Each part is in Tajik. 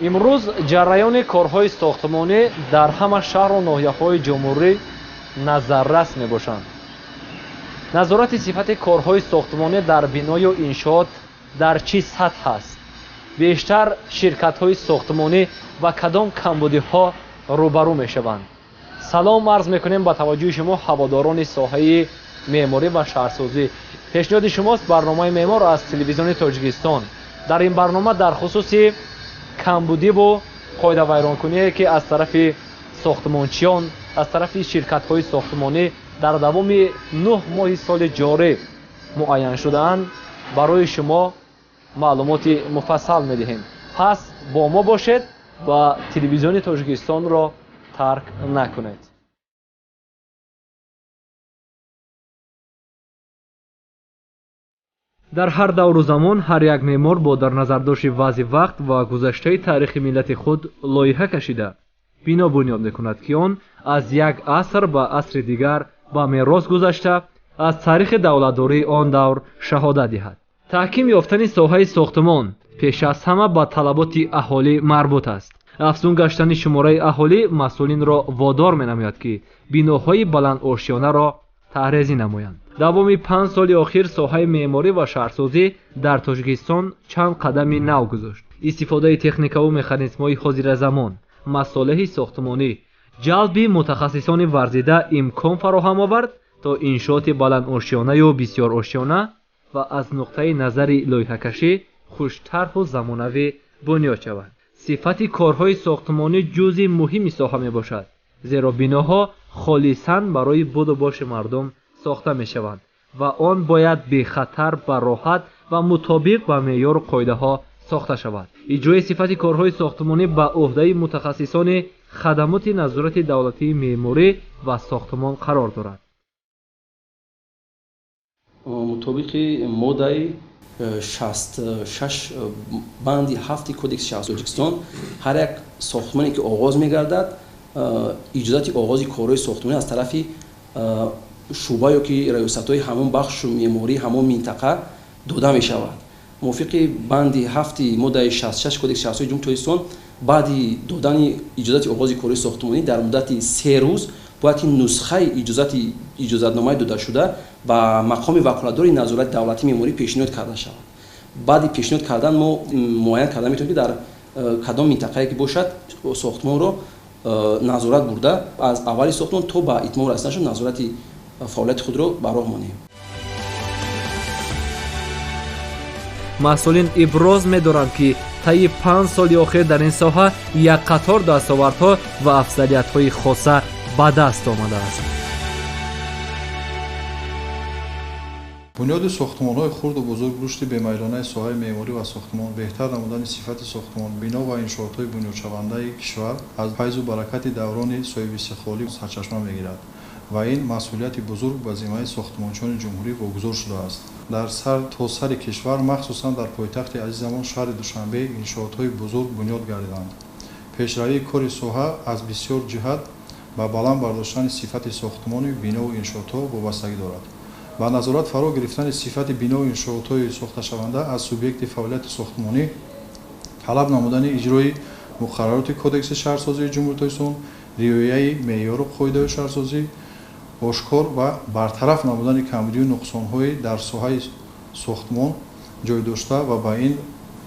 Имрӯз ҷараёни корҳои сохтмонӣ дар ҳама шаҳру ноҳияҳои ҷумҳурӣ назаррас мебошанд. Назорати сифати корҳои сохтмонӣ дар биною иншоот дар чӣ сатҳ аст? Бештар ширкатҳои сохтмонӣ ба кадом камбудиҳо рӯбарӯ мешаванд? Салом арз мекунем ба таваҷҷӯҳи шумо ҳаводорони соҳаи меъморӣ ва шаҳрсозӣ. Пешниҳоди шумост барномаи меъмор аз телевизиони Тоҷикистон. Дар ин барнома дар хусуси камбудиву қоидавайронкуние, ки аз тарафи сохтмончиён, аз тарафи ширкатҳои сохтмонӣ дар давоми 9 моҳи соли ҷорӣ муайян шудаанд, барои шумо маълумоти муфассал медиҳем. Пас бо мо бошед ва телевизиони Тоҷикистонро тарк накунед. Дар ҳар давру замон ҳар як меъмор бо дар назардошти вазъи вақт ва гузаштаи таърихи миллати худ лоиҳа кашида бино бунёд мекунад, ки он аз як аср ба асри дигар ба мерос гузашта аз таърихи давлатдории он давр шаҳодат диҳад. Таҳким ёфтани соҳаи сохтмон пеш аз ҳама ба талаботи аҳолӣ марбут аст. Афзун гаштани шумораи аҳолӣ масъулинро водор менамояд, ки биноҳои баландошёнаро таҳрезӣ намоянд. Давоми 5 соли охир соҳаи меъморӣ ва шаҳрсозӣ дар Тоҷикистон чанд қадами нав гузошт. Истифодаи техникаву механизмҳои ҳозиразамон, масолеҳи сохтмонӣ, ҷалби мутахассисони варзида имкон фароҳам овард, то иншооти баландошёнаю бисёрошёна ва аз нуқтаи назари лоиҳакашӣ хуштарҳу замонавӣ бунёд шавад. Сифати корҳои сохтмонӣ ҷузъи муҳими соҳа мебошад, зеро биноҳо холисан барои буду боши мардум сохта мешаванд ва он бояд бехатар, бароҳат ва мутобиқ ба меъёру қоидаҳо сохта шавад. Иҷрои сифати корҳои сохтмонӣ ба ӯҳдаи мутахассисони хадамоти назорати давлатии меъморӣ ва сохтмон қарор дорад. Мутобиқи моддаи 66 банди 7 Кодекси шаҳрсозии Тоҷикистон ҳар як сохтмоне ки оғоз мегардад, иҷозати оғози корҳои сохтмонӣ аз тарафи шӯъба ё ки раёсатҳои ҳамон бахшу меъмории ҳамон минтақа дода мешавад. Мувофиқи банди 7 моддаи 66 Кодекси шаҳрсозии Ҷумҳурии Тоҷикистон баъди додани иҷозати оғози корҳои сохтмонӣ дар муддати 3 рӯз бояд ки нусхаи иҷозатномаи додашуда ба мақоми ваколатдори назорати давлатии меъморӣ пешниҳод карда шавад. Баъди пешниҳод кардан мо муайян карда метавонем, ки дар кадом минтақае ки бошад сохтмонро назорат бурда аз аввали сохтмон то ба итмом расиданашон назорати фаъолияти худро ба роҳ монем. Масъулин иброз медоранд, ки таи 5 соли охир дар ин соҳа як қатор дастовардҳо ва афзалиятҳои хоса ба даст омадааст. Бунёди сохтмонҳои хурду бузург, рушди бемайлонаи соҳаи меъморӣ ва сохтмон, беҳтар намудани сифати сохтмон, бино ва иншоотҳои бунёдшавандаи кишвар аз файзу баракати даврони соҳибистиқлолӣ сарчашма мегирад ва ин масъулияти бузург ба зиммаи сохтмончиёни ҷумҳурӣ вогузор шудааст. Дар сар то сари кишвар, махсусан дар пойтахти азизамон шаҳри Душанбе, иншоотҳои бузург бунёд гардиданд. Пешравии кори соҳа аз бисёр ҷиҳат ба баланд бардоштани сифати сохтмони бинову иншоотҳо вобастагӣ дорад. Ба назорат фаро гирифтани сифати бинову иншоотҳои сохташаванда аз субъекти фаъолияти сохтмонӣ, талаб намудани иҷрои муқаррароти Кодекси шаҳрсозии Ҷумҳурии Тоҷикистон, риояи меъёру қоидаҳои шаҳрсозӣ, ошкор ва бартараф намудани камбудию нуқсонҳои дар соҳаи сохтмон ҷой дошта ва ба ин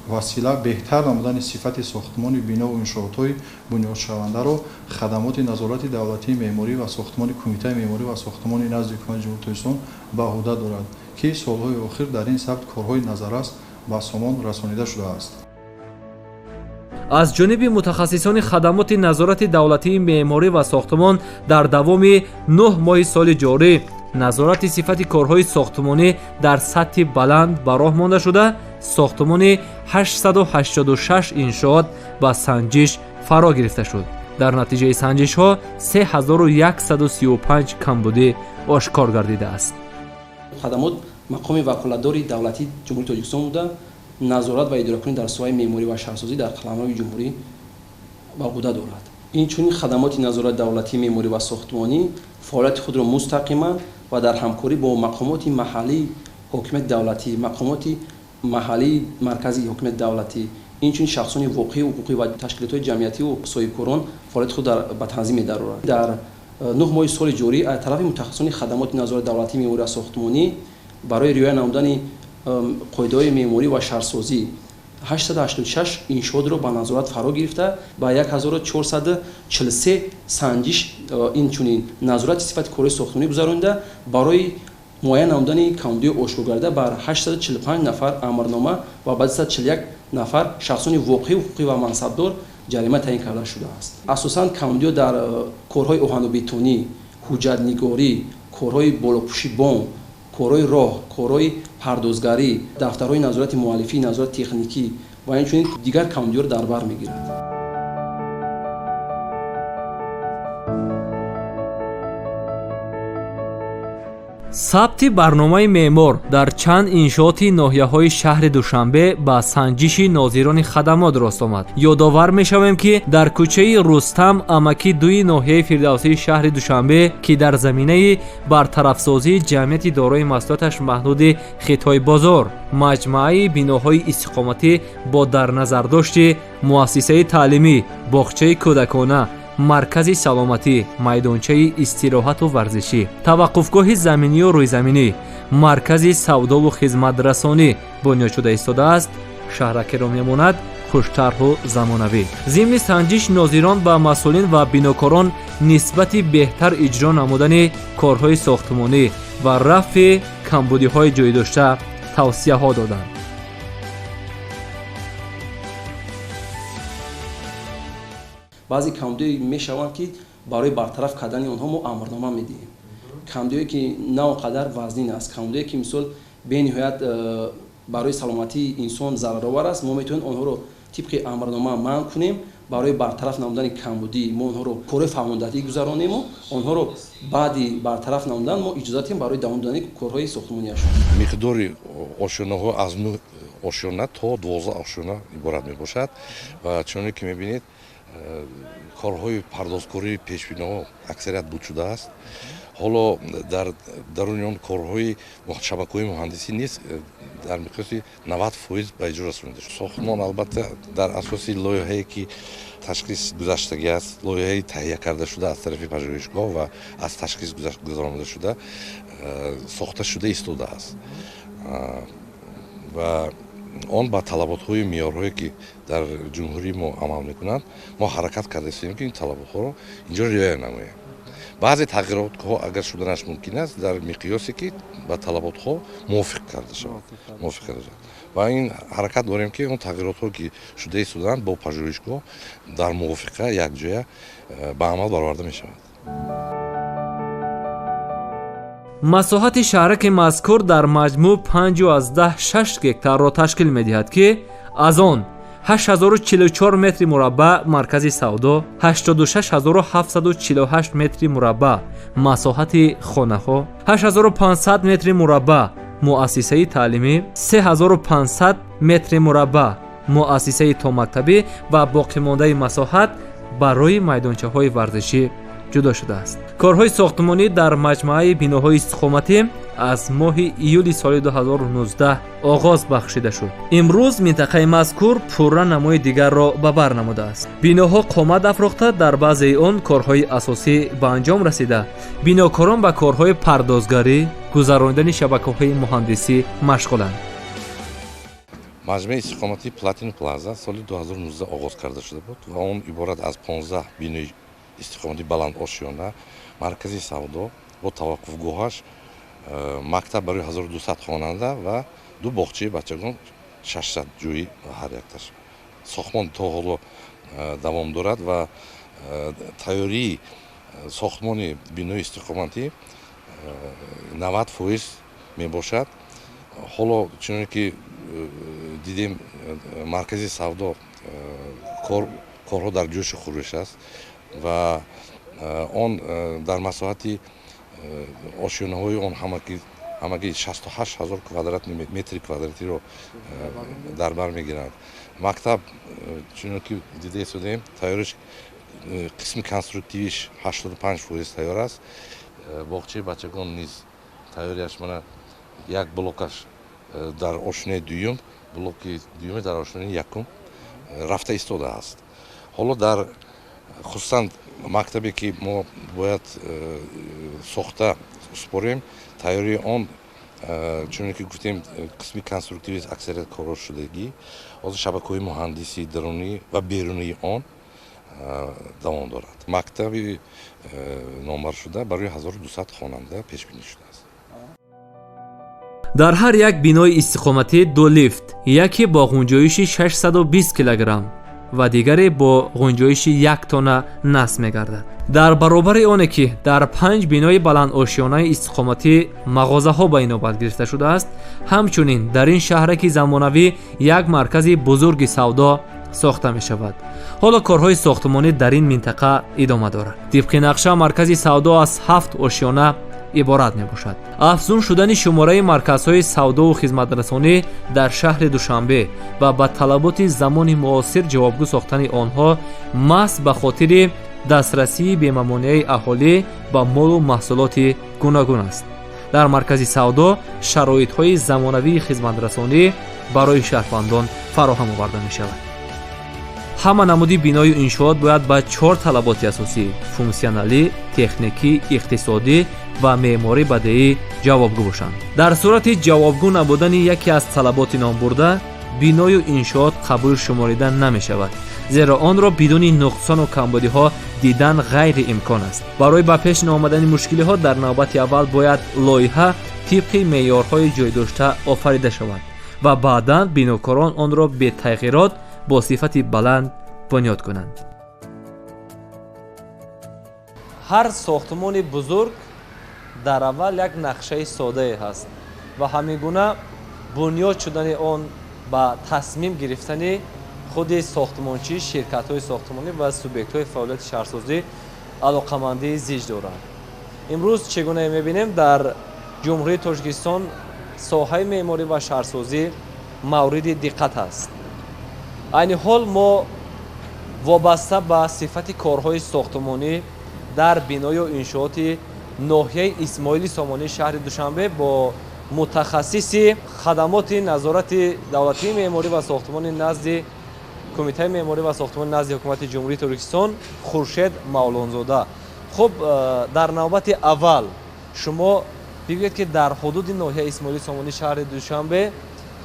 васила беҳтар намудани сифати сохтмони бинову иншоотҳои бунёдшавандаро хадамоти назорати давлатии меъморӣ ва сохтмони Кумитаи меъморӣ ва сохтмони назди Ҳукумати Ҷумҳурии Тоҷикистон ба ӯҳда дорад, ки солҳои охир дар ин самт корҳои назаррас ба сомон расонида шудааст. Аз ҷониби мутахассисони хадамоти назорати давлатии меъморӣ ва сохтмон дар давоми 9 моҳи соли ҷорӣ назорати сифати корҳои сохтмонӣ дар сатҳи баланд ба роҳ монда шуда, сохтмони 886 иншоот ба санҷиш фаро гирифта шуд. Дар натиҷаи санҷишҳо 3135 камбудӣ ошкор гардидааст. Хадамот мақоми ваколатдори давлатии Ҷумҳурии Тоҷикистон буда, назорат ва идоракунӣ дар соҳаи меъморӣ ва шаҳрсозӣ дар қаламрави ҷумҳурӣ ба ӯҳда дорад. Инчунин хадамоти назорати давлатии меъморӣ ва сохтмонӣ фаъолияти худро мустақиман ва дар ҳамкорӣ бо мақомоти маҳаллии ҳокимияти давлатӣ, мақомоти маҳаллии марказии ҳокимияти давлатӣ, Инчунин шахсони воқеӣ, ҳуқуқӣ ва ташкилотҳои ҷамъиятиву соҳибкорон фаъолияти худ ба танзим медароранд. Дар 9 моҳи соли ҷорӣ аз тарафи мутахассисони хадамоти назорати давлатии меъморӣ ва сохтмонӣ барои риоя намудани қоидаҳои меъморӣ ва шаҳрсозӣ 886 иншоотро ба назорат фаро гирифта, ба 1443 санҷиш, инчунин назорати сифати корҳои сохтмонӣ гузаронида, барои муайян намудани камбудиҳои ошкоргардида бар 845 нафар амрнома ва ба 241 нафар шахсони воқеӣ, ҳуқуқӣ ва мансабдор ҷарима таъин карда шудааст. Асосан камбудиҳо дар корҳои оҳанубетонӣ, ҳуҷҷатнигорӣ, корҳои болопӯши бом, корҳои роҳ, корҳои пардозгарӣ, дафтарҳои назорати муаллифӣ, назорати техникӣ ва инчунин дигар камбудиҳоро дар бар мегирад. Сабти барномаи меъмор дар чанд иншооти ноҳияҳои шаҳри Душанбе ба санҷиши нозирони хадамот рост омад. Ёдовар мешавем, ки дар кӯчаи Рустам амаки дуи ноҳияи Фирдавсии шаҳри Душанбе, ки дар заминаи бартарафсозии ҷамъияти дорои масъулияташ маҳдуди Хитои бозор маҷмӯаи биноҳои истиқоматӣ бо дар назардошти муассисаи таълимӣ, боғчаи кӯдакона, маркази саломатӣ, майдончаи истироҳату варзишӣ, таваққуфгоҳи заминию рӯйзаминӣ, маркази савдову хизматрасонӣ бунёд шуда истодааст, шаҳракеро мемонад хуштарҳу замонавӣ. Зимни санҷиш нозирон ба масъулин ва бинокорон нисбати беҳтар иҷро намудани корҳои сохтмонӣ ва рафъи камбудиҳои ҷойдошта тавсияҳо доданд. Баъзе камбудиҳое мешаванд, ки барои бартараф кардани онҳо мо амрнома медиҳем. Камбудиҳое, ки на он қадар вазнин аст, камбудиҳое, ки мисол бениҳоят барои саломатии инсон зараровар аст, мо метавонем онҳоро тибқи амрнома манъ кунем. Барои бартараф намудани камбудӣ мо онҳоро корҳои фаҳмондадӣ гузаронему онҳоро баъди бартараф намудан мо иҷозат диҳем барои давом додани корҳои сохтмонияшон. Миқдори ошёнаҳо аз 9 ошёна то 12 ошёна иборат мебошад ва чуноне ки мебинед, корҳои пардозкории пешбиноҳо аксарият буд шудааст. Ҳоло дар даруни он корҳои шабакаҳои муҳандисӣ низ дар миқёси 90% ба иҷро расонида шуд. Сохтмон албатта дар асоси лоиҳае, ки ташхис гузаштагӣ аст, лоиҳаи таҳия карда шуда аз тарафи пажӯҳишгоҳ ва аз ташхис гузаронида шуда сохта шуда истодааст ва он ба талаботҳои меъёрҳое, ки дар ҷумҳурии мо амал мекунанд, мо ҳаракат кардаистем, ки ин талаботҳоро инҷо риоя намоем. Баъзе тағйиротҳо агар шуданаш мумкин аст, дар миқёсе, ки ба талаботҳо мувофиқ карда шавад, мувофиқ карда шавад. Ва ин ҳаракат дорем, ки он тағйиротҳо, ки шуда истодаанд, бо пажӯҳишгоҳ дар мувофиқа якҷоя ба амал бароварда мешавад. Масоҳати шаҳраки мазкур дар маҷмӯъ 5,6 гектарро ташкил медиҳад, ки аз он 8044 метри мураббаъ маркази савдо, 86748 метри мураббаъ масоҳати хонаҳо, 8500 метри мураббаъ муассисаи таълимӣ, 3500 метри мураббаъ муассисаи томактабӣ ва боқимондаи масоҳат барои майдончаҳои варзишӣ ҷудо шудааст. Корҳои сохтмонӣ дар маҷмӯаи биноҳои истиқоматӣ аз моҳи июли соли 2019 оғоз бахшида шуд. Имрӯз минтақаи мазкур пурра намои дигарро ба бар намудааст. Биноҳо қомат афрохта, дар баъзеи он корҳои асосӣ ба анҷом расида, бинокорон ба корҳои пардозгарӣ, гузаронидани шабакаҳои муҳандисӣ машғуланд. Маҷмӯаи истиқоматии Платин Плаза соли 2019 оғоз карда шуда буд ва он иборат аз 15 бинои истиқомати баландошёна, маркази савдо бо таваққуфгоҳаш, мактаб барои 1200 хонанда ва ду боғчаи бачагон 600 ҷои ҳар якташ. Сохтмон то ҳоло давом дорад ва тайёрии сохтмони бинои истиқоматӣ 90% мебошад. Ҳоло чуноне ки дидем, маркази савдо корҳо дар ҷӯшу хурӯш аст ва он дар масоҳати ошёнаҳои он ҳамагӣ 68 000 квадрат метри квадратиро дар бар мегирад. Мактаб, чуно ки дида истодаем, тайёриш қисми конструктивиш 85% тайёр аст. Боғчаи бачагон низ тайёрияш, мана як блокаш дар ошёнаи дуюм, блоки дуюми дар ошёнаи якум рафта истодааст. Ҳоло дар хусусан мактабе ки мо бояд сохта супорем, тайёрии он чуне ки гуфтем, қисми конструктивӣ аксарият корҳо шудагӣ, ҳозир шабакаҳои муҳандисии дарунӣ ва берунии он давом дорад. Мактаби номбаршуда барои 1200 хонанда пешбинӣ шудааст. Дар ҳар як бинои истиқоматӣ ду лифт, яке бо ғунҷоиши 620 килограмм ва дигаре бо ғунҷоиши 1 тонна насб мегардад. Дар баробари оне ки дар 5 бинои баландошёнаи истиқоматӣ мағозаҳо ба инобат гирифта шудааст, ҳамчунин дар ин шаҳраки замонавӣ як маркази бузурги савдо сохта мешавад. Ҳоло корҳои сохтмонӣ дар ин минтақа идома дорад. Тибқи нақша, маркази савдо аз 7 ошёна иборат мебошад. Афзун шудани шумораи марказҳои савдову хизматрасонӣ дар шаҳри Душанбе ва ба талаботи замони муосир ҷавобгӯ сохтани онҳо маҳз ба хотири дастрасии бемамониаи аҳолӣ ба молу маҳсулоти гуногун аст. Дар маркази савдо шароитҳои замонавии хизматрасонӣ барои шаҳрвандон фароҳам оварда мешавад. Ҳама намуди биною иншоот бояд ба 4 талаботи асосӣ: функсионалӣ, техникӣ, иқтисодӣ ва меъморӣ бадеӣ ҷавобгӯ бошанд. Дар сурати ҷавобгӯ набудани яке аз талаботи номбурда, биною иншоот қабул шуморида намешавад, зеро онро бидуни нуқсону камбудиҳо дидан ғайриимкон аст. Барои ба пеш наомадани мушкилиҳо дар навбати аввал бояд лоиҳа тибқи меъёрҳои ҷойдошта офарида шавад ва баъдан бинокорон онро бетағйирот бо сифати баланд бунёд кунанд. Ҳар сохтмони бузург дар аввал як нақшаи содае ҳаст ва ҳамин гуна бунёд шудани он ба тасмим гирифтани худи сохтмончӣ, ширкатҳои сохтмонӣ ва субъектҳои фаъолияти шаҳрсозӣ алоқамандии зич дорад. Имрӯз чӣ гуна мебинем, дар Ҷумҳурии Тоҷикистон соҳаи меъморӣ ва шаҳрсозӣ мавриди диққат аст. Айни ҳол мо вобаста ба сифати корҳои сохтмонӣ дар биною иншооти ноҳияи Исмоили Сомонии шаҳри Душанбе бо мутахассиси хадамоти назорати давлатии меъморӣ ва сохтмони назди Кумитаи меъморӣ ва сохтмони назди Ҳукумати Ҷумҳурии Тоҷикистон Хуршед Мавлонзода. Хуб, дар навбати аввал шумо бигӯед, ки дар ҳудуди ноҳияи Исмоили Сомонии шаҳри Душанбе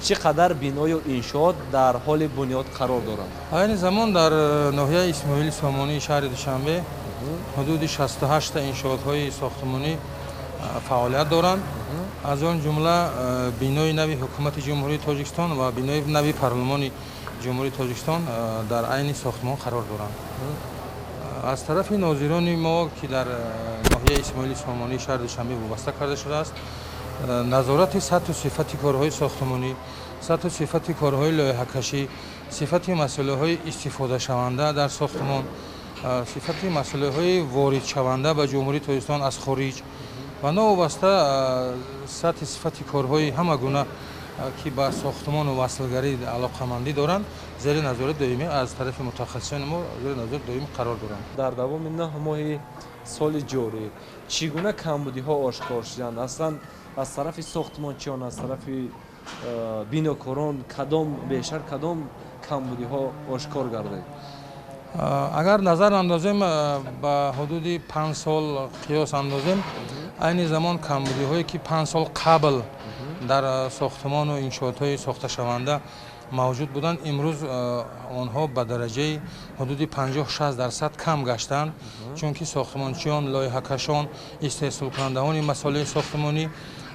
чӣ қадар биною иншоот дар ҳоли бунёд қарор доранд? Айни замон дар ноҳияи Исмоили Сомонии шаҳри Душанбе ҳудуди 68 иншоотҳои сохтмонӣ фаъолият доранд. Аз он ҷумла бинои нави Ҳукумати Ҷумҳурии Тоҷикистон ва бинои нави Парлумони Ҷумҳурии Тоҷикистон дар айни сохтмон қарор доранд. Аз тарафи нозирони мо, ки дар ноҳияи Исмоили Сомонии шаҳри Душанбе вобаста карда шудааст, назорати сатҳу сифати корҳои сохтмонӣ, сатҳу сифати корҳои лоиҳакашӣ, сифати масъалаҳои истифодашаванда дар сохтмон, сифати масъалаҳои воридшаванда ба Ҷумҳурии Тоҷикистон аз хориҷ ва новобаста сатҳи сифати корҳои ҳама гуна, ки ба сохтмону васлгарӣ алоқамандӣ доранд, зери назорати доимӣ аз тарафи мутахассисони мо зери назорати доимӣ қарор доранд. Дар давоми 9 моҳи соли ҷорӣ чӣ гуна камбудиҳо ошкор шуданд? Аслан аз тарафи сохтмончиён, аз тарафи бинокорон кадом бештар кадом камбудиҳо ошкор гардид? Агар назар андозем, ба ҳудуди 5 сол қиёс андозем, айни замон камбудиҳое ки 5 сол қабл дар сохтмону иншоотҳои сохташаванда мавҷуд буданд, имрӯз онҳо ба дараҷаи ҳудуди 50-60% кам гаштанд, чунки сохтмончиён, лоиҳакашон, истеҳсолкунандаҳони масолеҳи сохтмонӣ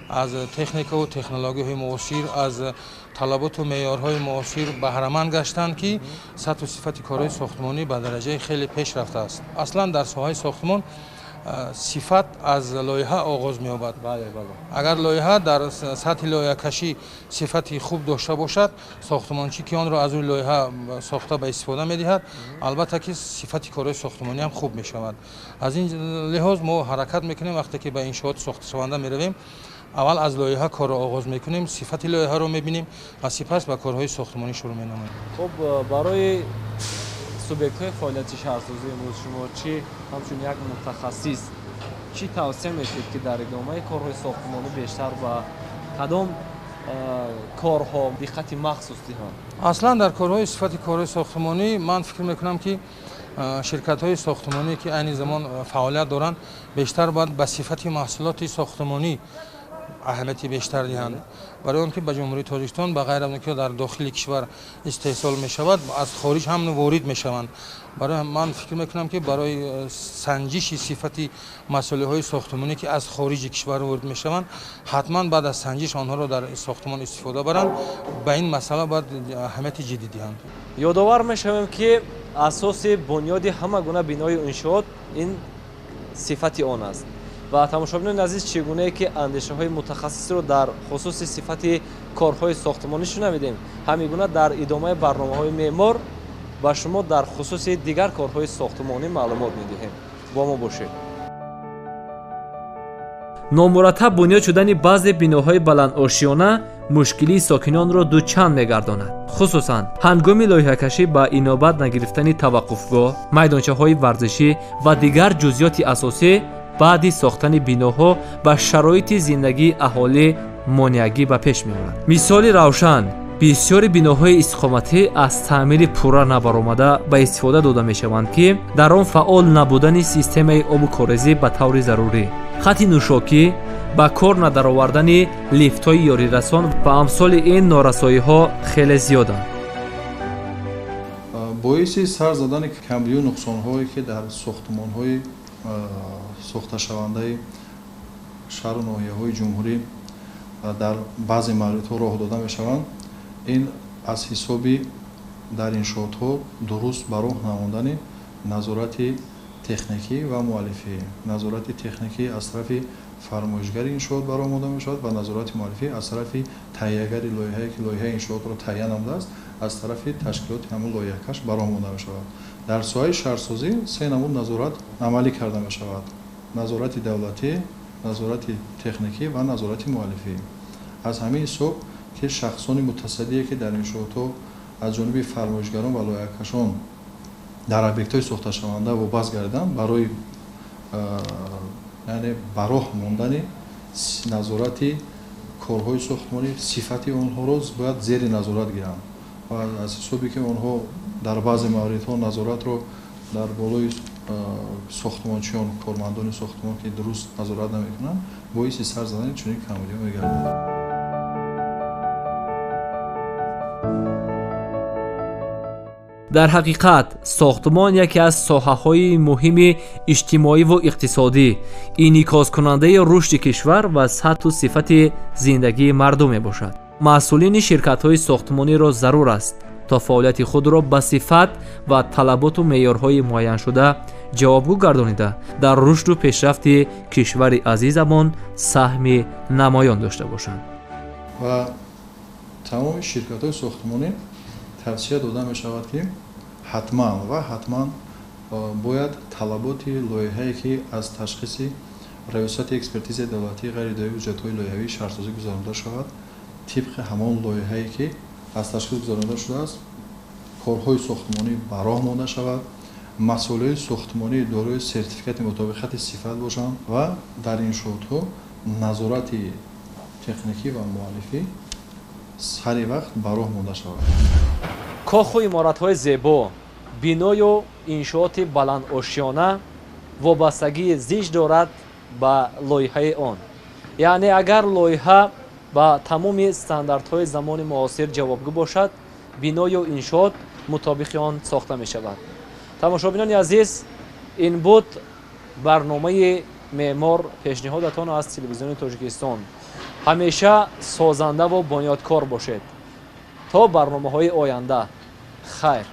аз техникаву технологияҳои муосир, аз талаботу меъёрҳои муосир баҳраманд гаштанд, ки сатҳу сифати корҳои сохтмонӣ ба дараҷаи хеле пеш рафтааст. Аслан дар соҳаи сохтмон сифат аз лоиҳа оғоз меёбад. Агар лоиҳа дар сатҳи лоиҳакашӣ сифати хуб дошта бошад, сохтмончӣ, ки онро аз рӯи лоиҳа сохта ба истифода медиҳад, албатта ки сифати корҳои сохтмонӣ ҳам хуб мешавад. Аз ин лиҳоз мо ҳаракат мекунем, вақте ки ба иншооти сохташаванда меравем, аввал аз лоиҳа корро оғоз мекунем, сифати лоиҳаро мебинем ва сипас ба корҳои сохтмонӣ шурӯъ менамоем. Хуб, барои субъектҳои фаъолияти шаҳрсозӣ имрӯз шумо чӣ ҳамчун як мутахассис чӣ тавсия медиҳед, ки дар идомаи корҳои сохтмонӣ бештар ба кадом корҳо диққати махсус диҳанд? Аслан дар корҳои сифати корҳои сохтмонӣ ман фикр мекунам, ки ширкатҳои сохтмонӣ, ки айни замон фаъолият доранд, бештар бояд ба сифати маҳсулоти сохтмонӣ аҳамияти бештар диҳанд, барои он ки ба Ҷумҳурии Тоҷикистон ба ғайр аз он ки дар дохили кишвар истеҳсол мешавад, аз хориҷ ҳам ворид мешаванд. Барои ман фикр мекунам, ки барои санҷиши сифати масолеҳои сохтмонӣ, ки аз хориҷи кишвар ворид мешаванд, ҳатман баъд аз санҷиш онҳоро дар сохтмон истифода баранд. Ба ин масъала бояд аҳамияти ҷиддӣ диҳанд. Ёдовар мешавем, ки асоси бунёди ҳама гуна биною иншоот ин сифати он аст. Ва тамошобинони азиз, чӣ гунае ки андешаҳои мутахассисро дар хусуси сифати корҳои сохтмонӣ шунавидем, ҳамин гуна дар идомаи барномаҳои меъмор ба шумо дар хусуси дигар корҳои сохтмонӣ маълумот медиҳем. Бо мо бошед. Номураттаб бунёд шудани баъзе биноҳои баландошёна мушкилии сокинонро дучанд мегардонад, хусусан ҳангоми лоиҳакашӣ ба инобат нагирифтани таваққуфгоҳ, майдончаҳои варзишӣ ва дигар ҷузъиёти асосӣ баъди сохтани биноҳо ба шароити зиндагии аҳолӣ монеагӣ ба пеш меорад. Мисоли равшан, бисёри биноҳои истиқоматӣ аз таъмири пурра набаромада ба истифода дода мешаванд, ки дар он фаъол набудани системаи обу корезӣ ба таври зарурӣ, хати нӯшокӣ, ба кор надаровардани лифтҳои ёрирасон ва амсоли ин норасоиҳо хеле зиёданд. Боиси сар задани камбудию нуқсонҳое, ки дар сохтмонҳои сохташавандаи шаҳру ноҳияҳои ҷумҳурӣ дар баъзе мавридҳо роҳ дода мешаванд, ин аз ҳисоби дар иншоотҳо дуруст ба роҳ намондани назорати техникӣ ва муаллифӣ. Назорати техникӣ аз тарафи фармоишгари иншоот ба роҳ монда мешавад ва назорати муаллифӣ аз тарафи таҳиягари лоиҳае, ки лоиҳаи иншоотро таҳия намудааст, аз тарафи ташкилоти ҳамон лоиҳакаш ба роҳ монда мешавад. Дар соҳаи шаҳрсозӣ се намуд назорат амалӣ карда мешавад: назорати давлатӣ, назорати техникӣ ва назорати муаллифӣ. Аз ҳамин ҳисоб ки шахсони мутасаддие, ки дар иншоотҳо аз ҷониби фармоишгарон ва лоиҳакашон дар объектҳои сохташаванда вобаст гардиданд, барои яъне ба роҳ мондани назорати корҳои сохтмонӣ сифати онҳоро бояд зери назорат гиранд ва аз ҳисобе ки онҳо дар баъзе мавридҳо назоратро дар болои сохтмончиён, кормандони сохтмон, ки дуруст назорат намекунанд, боиси сар задани чунин камбудиҳо мегардад. Дар ҳақиқат сохтмон яке аз соҳаҳои муҳими иҷтимоиву иқтисодӣ, инъикоскунандаи рушди кишвар ва сатҳу сифати зиндагии мардум мебошад. Масъулини ширкатҳои сохтмониро зарур аст, то фаъолияти худро ба сифат ва талаботу меъёрҳои муайяншуда ҷавобгӯ гардонида, дар рушду пешрафти кишвари азизамон саҳми намоён дошта бошанд. Ва тамоми ширкатҳои сохтмонӣ тавсия дода мешавад, ки ҳатман ва ҳатман бояд талаботи лоиҳае, ки аз ташхиси Раёсати экспертизаи давлатии ғайридоии ҳуҷҷатҳои лоиҳавии шаҳрсозӣ гузаронида шавад, тибқи ҳамон лоиҳае, ки аз ташхис гузаронида шудааст, корҳои сохтмонӣ ба роҳ монда шавад, масъулияи сохтмонӣ дорои сертификати мутобиқати сифат бошанд ва дар иншоотҳо назорати техникӣ ва муаллифӣ сари вақт ба роҳ монда шавад. Коху иморатҳои зебо, биною иншооти баландошёна вобастагии зич дорад ба лоиҳаи он. Яъне агар лоиҳа ба тамоми стандартҳои замони муосир ҷавобгӯ бошад, биною иншоот мутобиқи он сохта мешавад. Тамошобинони азиз, ин буд барномаи меъмор пешниҳодатон аз телевизиони Тоҷикистон. Ҳамеша созандаву бунёдкор бошед. То барномаҳои оянда, хайр.